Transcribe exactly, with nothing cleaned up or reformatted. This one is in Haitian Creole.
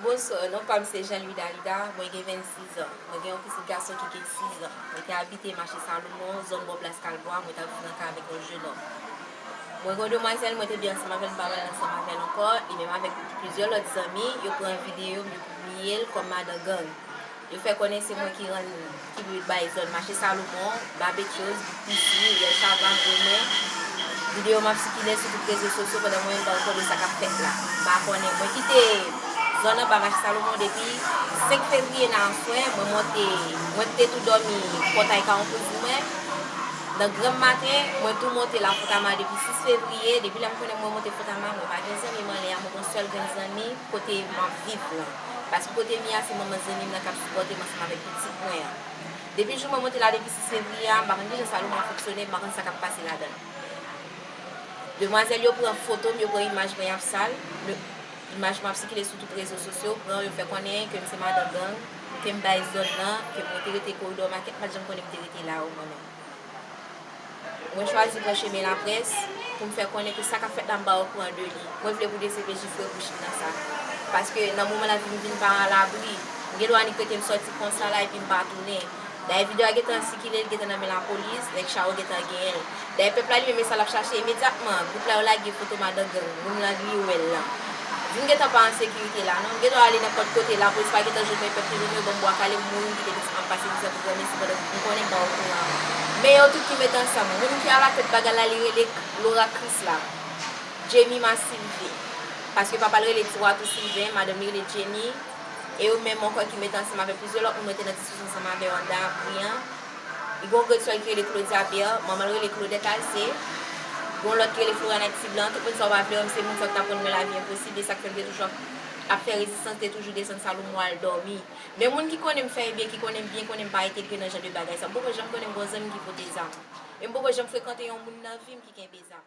Bonswa, non pa m se Jean Louis Dalida, mwen gen vennsis an. Mwen gen yon pitit gason ki gen sis an. Mwen te abite Mache Salomon, zòn bò Plas Kalbwa, mwen t ap viv nan kay avèk yon jenòm. Mwen gen yon demwazèl, mwen te byen ansanm avè l, m pa pral ansanm avè l ankò, li menm avèk plizyè lòt zanmi, yo pran videyo m, yo pibliye l kòm madan gang. Yo fè konnen se mwen ki rann, ki bay zòn Mache Salomon, Babetyoz, Big Pisi, Rivyè Chavàn, Gwomen. Videyo m ap sikile sou tout rezo sosyo pandan mwen menm m pa konnen sa k ap fèt la. M pa konnen. Mwen kite zòn anba Mache Salomon depi senk fevriye nan aswè. Mwen monte, mwen te tou dòmi pòtay kay yon kouzin mwen. Nan granm maten, mwen tou monte Lafontama depi sis fevriye. Depi lè m konnen mwen monte Fontama, mwen pa gen zanmi m anlè a, mwen gon sèl grenn zanmi kote m ap viv lan. Paske kote m ye a, se manman zanmi m nan k ap sipòte m ansanm avèk pitit mwen an. Depi jou mwen monte la depi sis fevriye a, m pa konn kijan Salomon ap fonksyone, m pa konn sa k ap pase ladan l. Demwazèl yo pran foto m, yo pran imaj mwen, y ap sal. Imaj mwen ap sikile sou tout rezo sosyo, pran yo fè konnen ke m se madan gang, ke m bay zòn nan, ke mwen te rete koridò makèt, m pa t janm konnen m te rete la yo mwen menm. Mwen chwazi pran chemen laprès pou m fè konnen ke sa k ap fèt la m pa okouran de li. Mwen vle pou D C P J fre bouch li nan sa. Paske nan moman la vi m vin pa alabri. M gen dwa annik rete m sòti konsa la epi m pa tounen. Dayè videyo a gentan sikile, li gentan nan men lapolis, nèg chawo gentan genyen l. Dayè pèp la li menm e sa l ap chache imedyatman. Gwoup la yo lage foto madan gang, moun lan li wè l lan. Vin gentan pa an sekirite la non. M gen dwa ale nenpòt kote, lapolis pa gentan jwenn mwen, pèp te jwenn mwen, ban m bwa kale, m mouri, m kite pitit mwen, m pase mizè pou granmesi pandan m konnen m pa okouran. Men yo tout ki met ansanm. Moun ki alatèt bagay la, li rele Laura Krisla, Jamie Masilve. Paske papa l rele Tiwatou Sylvain, madanm li rele Jamie. E yo menm ankò ki met ansanm avèk plizyè lòt moun mwen te nan diskisyon ansanm avè yo anndan abri an. Li gen yon grann sè l ki rele Claudia Pierre, manman l rele Claudette Alcé. Gen yon lòt ki rele Florana Tiblan. Tout moun sa yo pa vle wè m, se moun sa yo ki t ap rann mwen lavi enposib, e sa k fè m te toujou ap, ap fè rezistans, te toujou desann Salomon al dòmi. Men moun ki konnen m fè byen, ki konnen m byen, konnen m pa entegre nan jan de bagay sa. M poko janm konnen m gon zanmi ki pote zam. E m poko janm frekante yon moun nan vi m ki kenbe zam.